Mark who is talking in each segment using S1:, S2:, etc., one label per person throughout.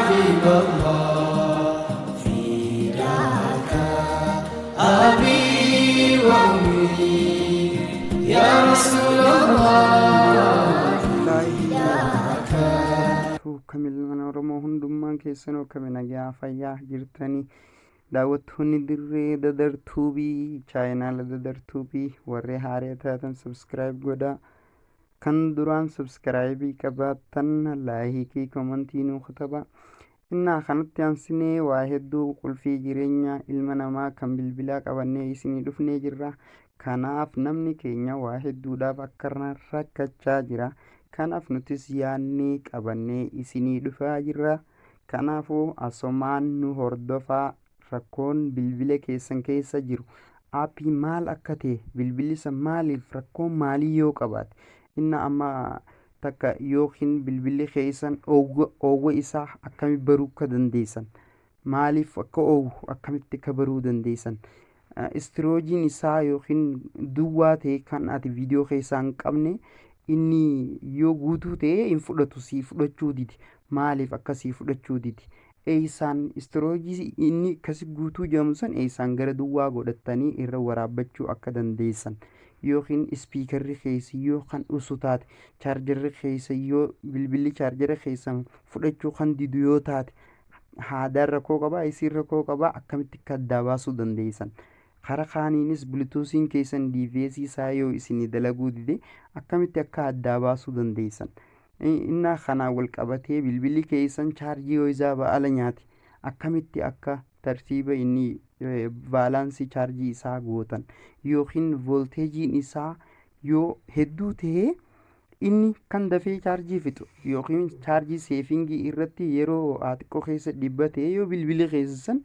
S1: حبيب الله، فداك أبي وأمي يا رسول الله، فداك.
S2: Kamilmaan Oromoo hundummaan keessanuu akkami nagaa fayyaa jirtanii? Daawwattoonni dirree dadartuubii, chaayinaala dadartuubii, warri haaraa taatan subscribe godhaa, kan duraan subscribe qabaattan like, comment nuu katabaa. Innaa kanatti aansinee waa hedduu qulfii jireenya ilma namaa kan bilbilaa qabannee isinii dhufnee jirra. Kanaaf namni keenya waa hedduudhaaf akka rakkachaa jira. Kanaaf nutis yaadnee qabannee isinii dhufaa jirra. Kanaafuu asumaan nu hordofaa. Rakkoon bilbila keessan keessa jiru app maal akka ta'e, bilbilli san maaliif rakkoo maalii yoo qabaate, inni amma takka yookiin bilbilli keessan oowwa isaa akkami baruu akka dandeessan, maaliif akka oowwu akkamitti akka baruu dandeessan, storageiin isaa yookiin duwwaa ta'e kan ati viidiyoo keessaa hin qabne, inni yoo guutuu ta'e hin fudhatu, sii fudhachuu didi, maaliif akkasii fudhachuu didi, eessaan storage inni akkasi guutuu jedhamu san eessaan gara duwwaa godhattanii irra waraabbachuu akka dandeessan, yookiin speakerri keessa yoo kan usu taate, chargerri keessa yoo bilbilli chargera keessan fudhachuu kan didu yoo taate, haadaan rakkoo qabaa, isiin rakkoo qabaa, akkamitti akka addaa baasuu dandeessan, karaa kaaniinis Bluetoothiin keessan device isaa yoo isinii dalaguu dide akkamitti akka addaa baasuu dandeessan, innaa kanaan wal qabatee bilbilli keessan chaarjii yoo isaa ba'ala nyaate akkamitti akka tartiiba inni balance chaarjii isaa gootan, yookiin voltageiin isaa yoo hedduu ta'e inni kan dafee chaarjii fixu yookiin charge saving irratti yeroo xiqqoo keessa dhibba ta'e yoo bilbilli keessan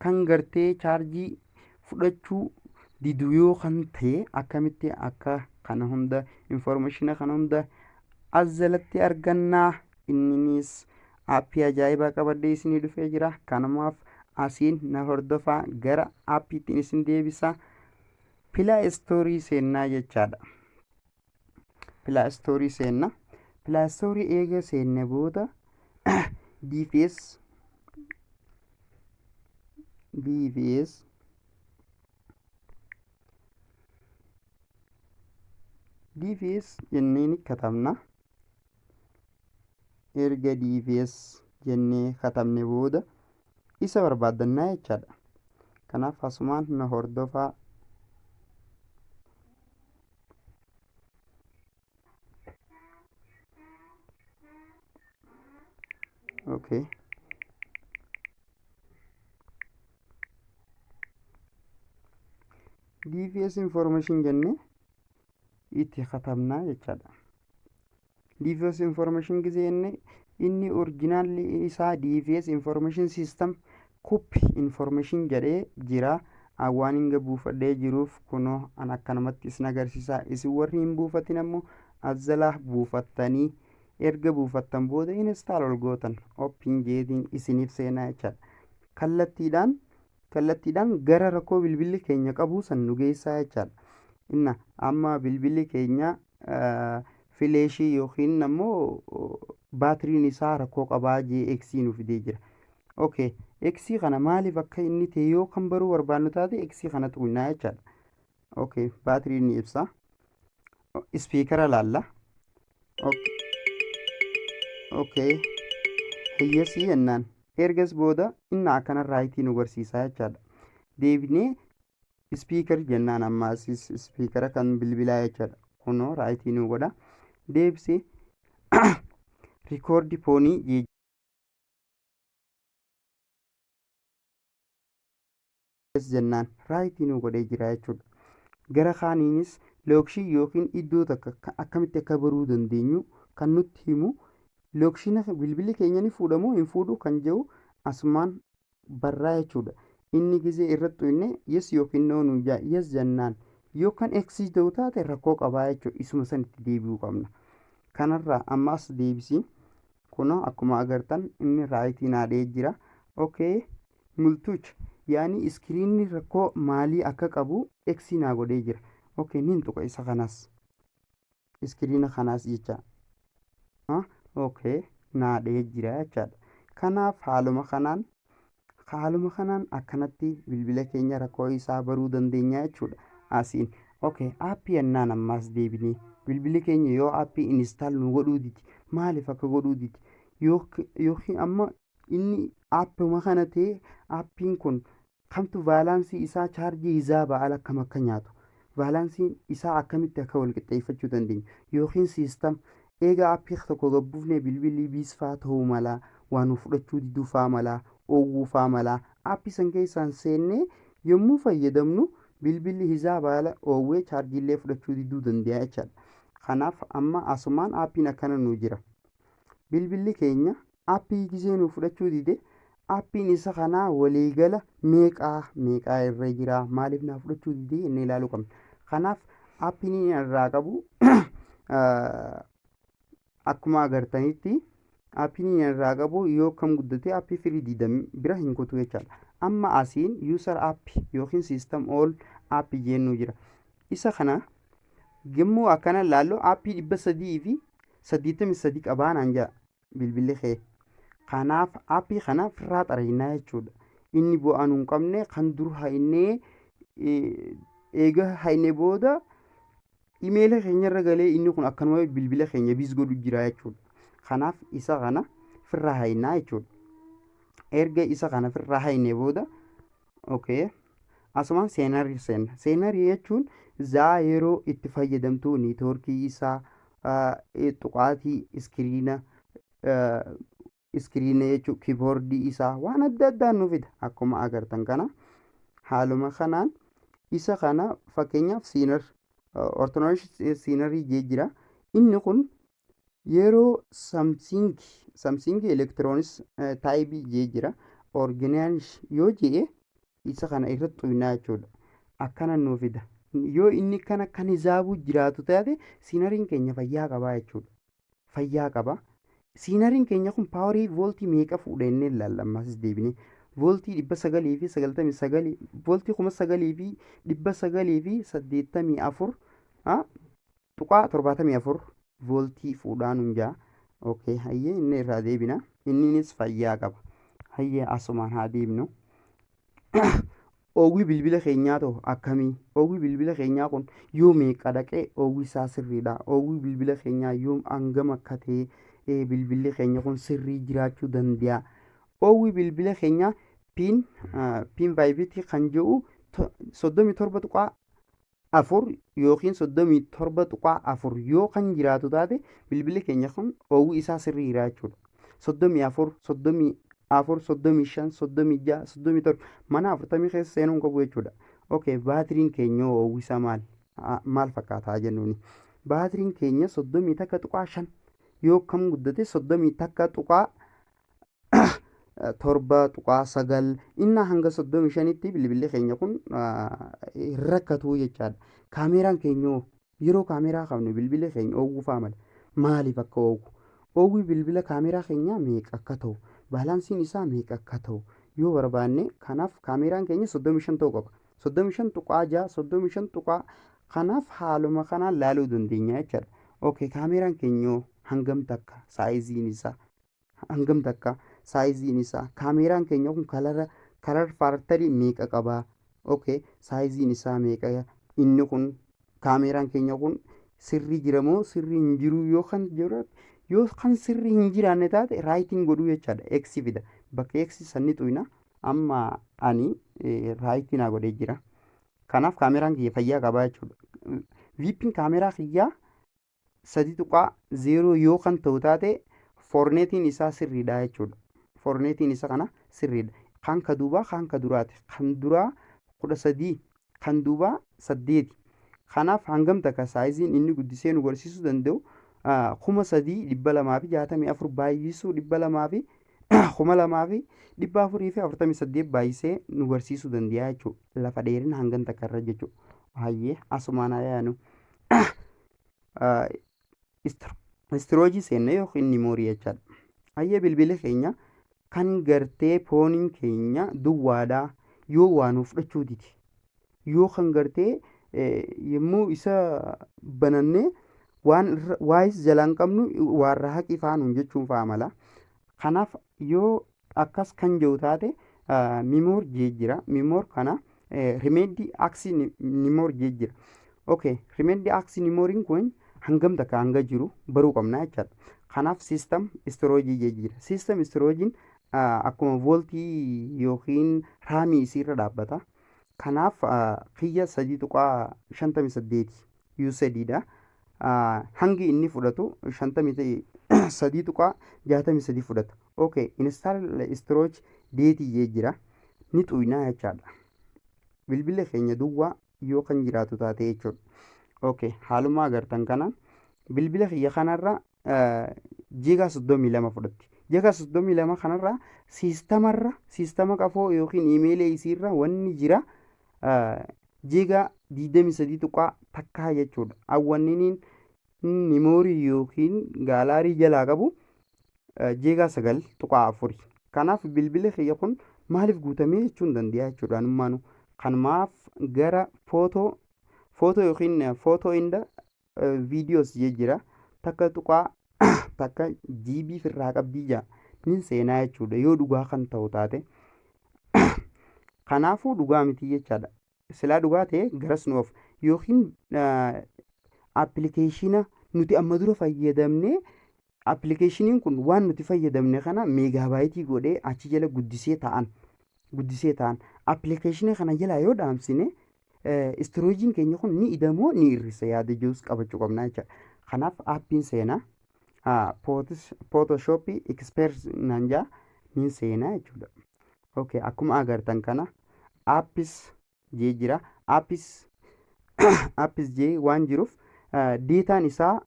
S2: kan gartee chaarjii fudhachuu didu yoo kan ta'e, akkamitti akka kana hunda information kana hunda as jalatti argannaa. Inninis app ajaa'ibaa qabadhee isinii dhufee jira. Kanumaaf asiin na hordofaa. Gara appiitiin isin deebisaa. Play Store seennaa jechaadha. Play Store seenna. Play Store eega seenne booda DFS DFS DFS jennee ni katabna. Erga DFS jennee katabne booda isa barbaaddannaa jechaadha. Kanaaf asumaan na hordofaa. Okay. DFS information jennee itti katabnaa jechaadha. DFS information gisee jenne inni originalli isaa DFS information system copy information jedhee jira. Waan hinga buufadhee jiruuf kunoo an akkanumatti isin agarsiisa. Isin warri hin buufatin ammoo as jalaa buufattanii, erga buufattan booda install ol gootan, open jeetiin isiniif seenaa jechaadha. Kallattiidhaan gara rakkoo bilbilli keenya qabu san nu geessaa jechaadha. Inna amma bilbilli keenya flash yookiin ammoo baatiriin isaa rakkoo qabaa jee X nu fidee jira. Okay, X kana maaliif akka inni ta'e yoo kan baruu barbaannu taate X kana tuqnaa jechaadha. Okay, baatiriin ni ibsa. Speakera laalla. Okay, yes jennaan. Ergas booda inni akkana right nu barsiisaa jechaadha. Deebinee speaker jennaan, ammaas speakera kan bilbilaa jechaadha. Kunoo right nu godha. Deebisee record phone jennaan right nu godhee jira jechuudha. Gara kaaniinis location yookiin iddoo takka akkamitti akka baruu dandeenyu kan nutti himu, location bilbilli keenya ni fuudhamoo hin fuudhu kan jedhu asumaan barraa jechuudha. Inni gizee irratti xuyne yes yookiin no nu jaa. Yes jennaan yoo kan X ta'u taate rakkoo qabaa jechuudha. Isuma sanitti deebi'uu qabna. Kanarraa ammas deebisii kunoo akkuma agartan inni right naadhee jira. Okay, multitouch yaani screenni rakkoo maalii akka qabu X naa godhee jira. Okay, nin tuqa isa kanas. Screena kanaas jecha. Okay, naadhee jira jechaadha. Kanaaf haaluma kanaan akkanatti bilbila keenya rakkoo isaa baruu dandeenya jechuudha. Asiin okay, aappii ennaan ammaas deebinee bilbilli keenya yoo aappii install nu godhuu didi, maaliif akka godhuu didi? Yookiin amma inni aappuma kana ta'e, aappiin kun kamtu vaalaansii isaa, chaarjii isaa ba'aal akkam akka nyaatu, vaalaansiin isaa akkamitti akka wal qixxeeffachuu dandeenya, yookiin system eega aappii tokko gabbuufnee bilbilli biisfaa ta'uu mala, waan nu fudhachuu diduu faa mala, oowwuu faa mala. Aappii san keessaan seennee yommuu fayyadamnu bilbilli isaa baala oowwee chaarjiillee fudhachuu diduu danda'a jechaadha. Kanaaf amma asumaan aappiin akkana nu jira. Bilbilli keenya aappii gisee nu fudhachuu dide, aappiin isa kanaa waliigala meeqaa meeqaa irra jira, maaliif naa fudhachuu dide inni ilaaluu qabna. Kanaaf aappiin inni irraa qabu, akkuma agartanitti, aappiin inni irraa qabu yoo kam guddate aappii firii diidam bira hin kutu jechaadha. Amma asiin user app yookiin system all app jennu jira. Isa kana yommuu akkana ilaallu aappii 383 qabaanaan jira bilbilli kee. Kanaaf aappii kana firraa xaraynaa jechuudha. Inni bu'aa nu hin qabne kan dur haynee, eega hayne booda imeela keenyarra galee inni kun akkanuma bilbila keenya busy godhu jira jechuudha. Kanaaf isa kana firraa haynaa jechuudha. Erga isa kana firraa hayne booda, okay, asumaan scenery seenna. Scenery jechuun zaa yeroo itti fayyadamtu niitoorkii isaa, tuqaatii iskiriina jechuun kiiboordii isaa, waan adda addaan nu fida. Akkuma agartan kana haaluma kanaan isa kana fakkeenyaaf scenery ortonosh scenery jee jira. Inni kun yeroo Samsung Electronics type jee jira. Original yoo jee isa kana irratti xuynaa jechuudha. Akkana nuu fida. Yoo inni kana kan hisaabuu jiraatu taate, sceneryn keenya fayyaa qabaa jechuudha. Fayyaa qaba. Sceneryn keenya kun paawarii vooltii meeqa fuudha inni ilaalla. Ammas deebinee vooltii 999, vooltii 9984.74 vooltii fuudhaa nun jaa. Okay, hayyee, inni irraa deebina. Inninis fayyaa qaba. Hayyee, asumaan haa deebinu. Oowwi bilbila keenyaa ta'u akkamii? Oowwi bilbila keenyaa kun yoo meeqa dhaqee oowwi isaa sirriidha? Oowwi bilbila keenyaa yoo hangam akka ta'e bilbilli keenya kun sirrii jiraachuu danda'a? Oowwi bilbila keenyaa pin vaayibitii kan jedhu 37.4 yookiin 37.4 yoo kan jiraatu taate, bilbilli keenya kun oowwi isaa sirrii jira jechuudha. 34, 34, 35, 36, 37, mana 40 keessa seenuu hin qabu jechuudha. Okay, baatiriin keenya oowwi isaa maal maal fakkaataa jennuuni? Baatiriin keenya 31.5, yoo kam guddate 31.7.9, inni hanga 35tti bilbilli keenya kun hin rakkatu jechaadha. Kaameeraan keenya, yeroo kaameeraa qabnu bilbilli keenya oowwuu fa'aa mala. Maaliif akka oowwu? Oowwi bilbila kaameeraa keenyaa meeqa akka ta'u, baalaansiin isaa meeqa akka ta'u yoo barbaanne, kanaaf kaameeraan keenya 35 ta'uu qaba. 35.6, 35 tuqaa, kanaaf haaluma kanaan laaluu dandeenya jechaadha. Okay, kaameeraan keenya hangam takka saayiziin isaa, hangam takka saayiziin isaa, kaameeraan keenya kun color filterii meeqa qabaa? Okay, saayiziin isaa meeqa? Inni kun kaameeraan keenya kun sirrii jira moo sirrii hin jiru? Yoo kan jiru, yoo kan sirrii hin jiraanne taate, rightiin godhuu jechaadha. X fida, bakka X sanni xuyna. Amma ani rightii naa godhee jira. Kanaaf kaameeraan kiyya fayyaa qabaa jechuudha. VP'n kaameeraa kiyyaa 3.0 yoo kan ta'u taate, foorneetiin isaa sirriidha jechuudha. Foorneetiin isa kana sirriidha. Kan ka duubaa kan ka duraati. Kan duraa 13, kan duubaa 8. Kanaaf hangam takka saayiziin inni guddisee nu barsiisuu danda'u 3264 baay'isuu 200 fi 2448 baay'isee nu barsiisuu danda'a jechuudha. Lafa dheerina hangam takka irra jechuudha. Hayyee, asumaan haa yaanu. Storage seenne yookiin memory jechaadha. Hayyee, bilbilli keenya kan gartee fooniin keenya duwwaadhaa yoo waa nuuf fudhachuu dide, yoo kan gartee yommuu isa banannee waan waayis jalaan qabnu waarraa haqii faa nuun jechuun faa mala. Kanaaf yoo akkas kan jiru taate memory jee jira. Memory kana random access memory jee jira. Okay, random access memoryn kun hangam takka hanga jiru baruu qabna jechaadha. Kanaaf system storage jee jira. System storageiin akkuma VoLTE yookiin RAMii isiirra dhaabbata. Kanaaf kiyya 3.58 UCDdha. Hangi inni fudhatu 53.63 fudhata. Okay, install storage data jee jira. Ni xuynaa jechaadha. Bilbila keenya duwwaa yoo kan jiraatu taate jechuudha. Okay, haaluma agartan kanaan bilbila kiyya kanarra giga 32 fudhatti. Giga 32 kanarra systemarra, systema qafoo yookiin imeelii isiirra wanni jira giga 23.1 jechuudha. Awwanniniin memory yookiin gallery jalaa qabu giga 9.4. Kanaaf bilbilli kiyya kun maaliif guutamee jechuun danda'a jechuudha anummaanu. Kanumaaf gara photo yookiin photo and videos jee jira. 1.1 GB firraa qabdii jaa nin seenaa jechuudha yoo dhugaa kan ta'u taate. Kanaafuu dhugaa miti jechaadha. Silaa dhugaa ta'e garas nu oofa yookiin appilikeeshina nuti amma dura fayyadamnee, appilikeeshiniin kun waan nuti fayyadamne kana megabyte godhee achi jala guddisee ta'an appilikeeshina kana jalaa yoo dhaamsine storageiin keenya kun ni idamoo ni hir'isa yaada jirus qabachuu qabna jechaadha. Kanaaf appiin seenaa Photoshop Express naan jaa ni seenaa jechuudha. Okay, akkuma agartan kana apps jee jira. Apps jee waan jiruuf dataan isaa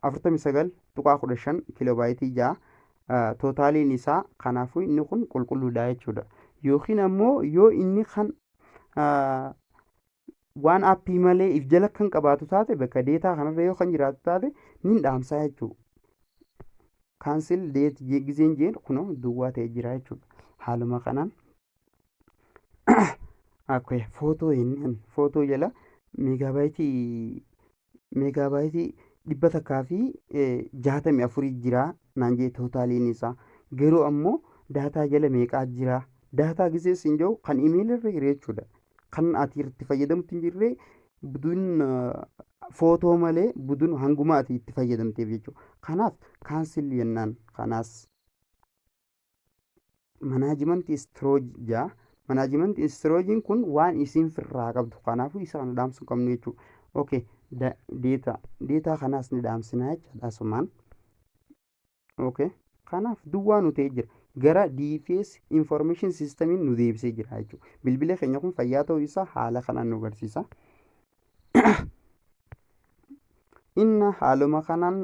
S2: 49.15 kilobyte ja'a. Totaliin isaa kanaafuu inni kun qulqulluudha jechuudha. Yookiin ammoo yoo inni kan waan appii malee if jala kan qabaatu taate, bakka data kanarra yoo kan jiraatu taate nin dhaamsaa jechuudha. Cancel data gizeen jeen kunoo duwwaa ta'ee jira jechuudha. Haaluma kanaan akka photo inni photo jala megabyte 164 jira naan jee totaliin isaa. Garuu ammoo data jala meeqaa jira? Data gizee siin jiru kan imeelirra jira jechuudha. Kan ati itti fayyadamtu hin jirre, buduun photo malee buduun hanguma ati itti fayyadamteef jechuudha. Kanaaf cancel jennaan. Kanaas management storage jaa. Management storageiin kun waan isiin firraa qabdu, kanaafuu isa kana dhaamsuu qabnu jechuudha. Okay, data kanaas ni dhaamsinaa jechaadha asumaan. Okay, kanaaf duwwaa nu ta'ee jira. Gara DFS information systemiin nu deebisee jira jechuudha. Bilbila keenya kun fayyaa ta'uu isaa haala kanaan nu agarsiisa. Inna haaluma kanaan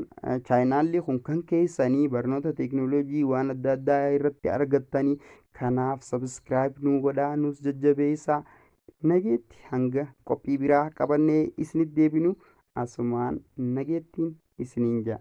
S2: channelli kun kan keessanii barnoota teeknooloojii waan adda addaa irratti argattanii, kanaaf subscribe nu godhaa, nus jajjabeessaa. Nageetti, hanga qophii biraa qabannee isinitti deebinu asumaan nageettiin isiniin jedha.